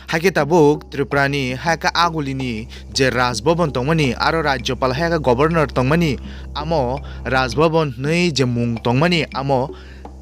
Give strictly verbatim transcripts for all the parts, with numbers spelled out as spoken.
Haikhe tabuk Tripurani haikhe agulini je Raj Bhavan tongmani, aro Rajyapal haikhe Governor tongmani, amo Raj Bhavan hwnwi je mung tongmani, amo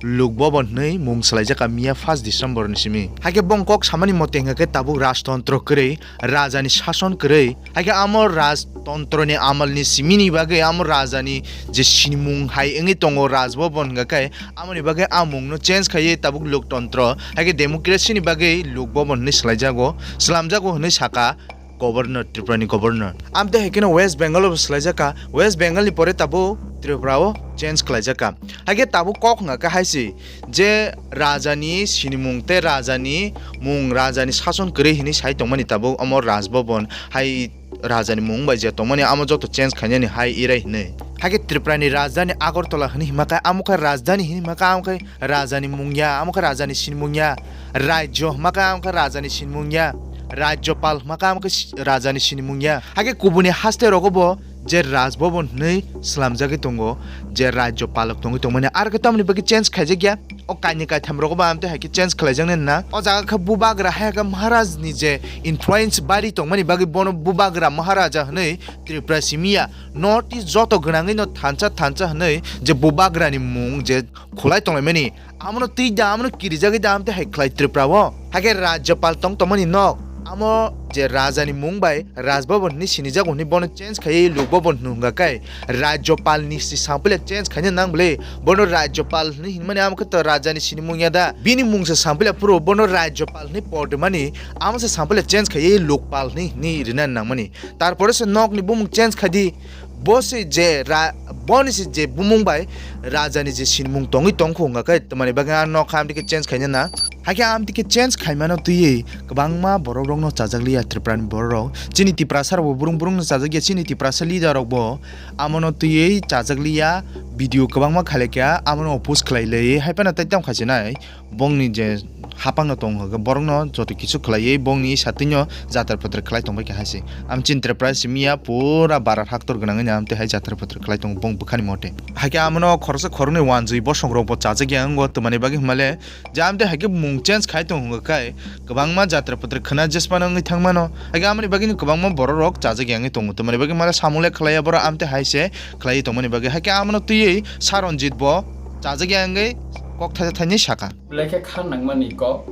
Lok Bhavan hwnwi mung swlaijakha miya first December ni simi. Haikhe bong kok samani mote hwnkhe tabuk rajtontro kwrwi, rajani sason kwrwi. Haikhe amo rajtontro ni amal ni simi ni bagwi amo rajani je sinimung hai wngwi tongo Raj Bhavan hwnkhe, amoni bagwi a mung no change khaiwi tabuk loktontro, haikhe democracy ni bagwi Lok Bhavan hwnwi swlaijago, swlamjago hwnwi sakha Governor, Tripura ni Governor. Amtwi hai kheno West Bengal o bo swlaijakha, West Bengal ni pore tabuk Tripura o change khlaijakha. Haikhe tabuk kok hwnkha khe hai se, je rajani sinimung tei rajani mung, rajani sason kwrwi hinwi sai tongmani tabuk omo Raj Bhavan hai rajani mung bai je tongmani amo joto change khainani hai irai hinwi. Haikhe Tripura ni rajdhani Agartala hinwi hima khe amo khe rajdhani hinwi hima khe amo khe rajani mung ya, amo khe rajani sinimung ya, rajyo hima khe amo khe rajani sinimung ya, rajyopal hima khe amo khe si-, rajani sinimung ya. Haikhe kubuni haste rogo bo je Raj Bhavan hwnwi swlamjagwi tongo, je rajyopal rok tongwi tongmani, aro khe tamoni bagwi change khaijakya. O kainwi kaitham rogo bo amtwi hai khe change khlaijaknai na. O jaga khe bubagra hai khe Maharaj ni je influence bari tongmani bagwi bono bubagra Maharaja hwnwi Tripura simi ya. North East joto gwnangwi no thansa thansa hwnwi je bubagra ni mung je khulai tonglaimani, amono twi da, amono kirijagwi da, amtwi hai khlai Tripura o. Haikhe Rajyapal tong tongmani nok, amo je raja ni mung bai Raj Bhavan hinwi sinijago hinwi bono change khaiwi Lok Bhavan hwnwi hwnga khe, Rajyapal ni si sampila change khaina nang bwle, bono Rajyapal hinwi hinmani amo khe to raja ni sinimung ya da, bini mung se sampila phuru bono Rajyapal hinwi pordimani, amo se sampila change khaiwi Lokpal hinwi hinwi rina nangmani. Tarpore se nok ni bumung change khaidi. Bo se je ra-, boni se je bumung bai raja ni je sinimung tongwi tongkhu wngkha khe, tamani bagwi a nok kha amtwi khe change khaina na. Haikhe amtwi khe change khaimano twiwi kwbangma borok rokno chajakliya Tripura ni borok rok. Chini Tiprasa rok bo burung burung no chajakya, chini Tiprasa leader rok bo amono twiwi chajakliya, video kwbangma khailaikha, amono oppose khlai lai, haiphano tei tamo khaisinai. Bongni je hapang no tong hwnkhe borokno joto kisu khlaiwi bongni satwino jatra patra khlai tongbai kha hai se. Amchini Tripura simi ya pura barat haktor gwnangwi no amtwi hai jatra patra khlai tongo bong bwkhani mote. Haikhe amono khoroksa khoroknwi wanjwi bosong rok bo chajak ya wngo twmani bagwi hwnmale je amtwi haikhe mung change khai tong hwnkhe kwbangma jatra patra khwna jesmano wngwi thangmano. Haikhe amoni bagwino kwbangma borok rok chajak ya wngwi tongo twmani bagwi male samung le khlai ya borok amtwi hai se khlaiwi tongmani bagwi. Haikhe amono twiwi Saronjit bo chajak ya wngwi kok thaisa thainwi sakha. Belai khe kha nangmani kok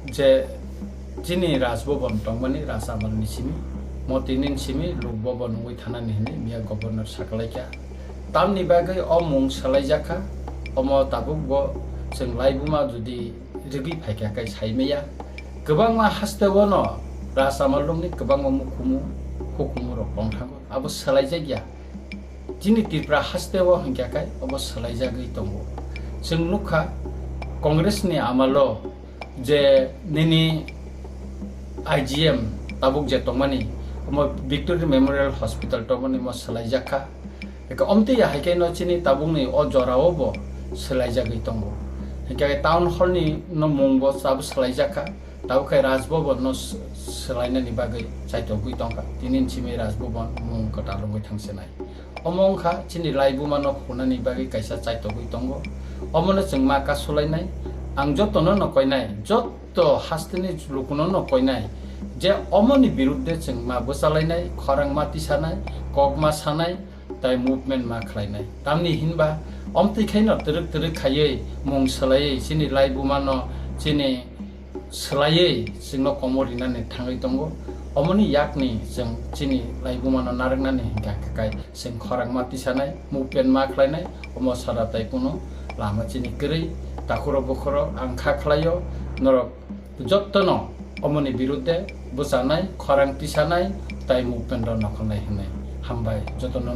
je chini Raj Bhavan tongmani Raj Amal ni simi, Motini simi Lok Bhavan wngwi thanani hinwi miya Governor sakalaikha. Tamni bagwi o mung swlaijakha, omo tabuk bo chwng laibuma jodi rwgwi phaikha khe saimaya. Kwbangma haste o no Raj Amal rokni kwbangma mukhumu hukumu rok tongthango, abo swlaijakya. Chini Tripura haste o hwnkha khe obo swlaijagwi tongo. Chwng nukha Congress ni amalo je nini I G M tabuk je tongmani, omo Victory Memorial Hospital tongmani omo swlaijakha. Eka omtwi ya hai khe no chini tabukni o jorao bo swlaijagwi tongo. Hwnkhe town hall ni no mung bo tabuk swlaijakha. Tabuk khe Raj Bhavan no s-, swlainani bagwi chaitogwi tongkha. Tini simi Raj Bhavan mung kwtal wngwi thangsinai. Omo wngkha chini laibuma no khunani bagwi kaisa chaitogwi tongo. Omono chwng ma kasulainai. Ang jotono no koinai, jotto hasteni lukuno no koinai je omoni birudde chwng ma bwchalainai, khorang ma tisanai, kok ma sanai, tai movement ma khlainai. Tamni hinba omtwi khaino twrwk twrwk khaiwi mung swlaiwi chini laibuma no chini swlaiwi chwngno komor rinani thangwi tongo. Omoni yakni chwng chini laibumano narwknani hwnkha khe kai chwng khorang ma tisanai, movement ma khlainai, omo sara tai kunu lama chini kwrwi. Takhuro bukhuro ang kha khlaio, norok jottono omoni birudde bwchanai, khorang tisanai, tai movement rok nokholnai hwnwi. Hambai jotono.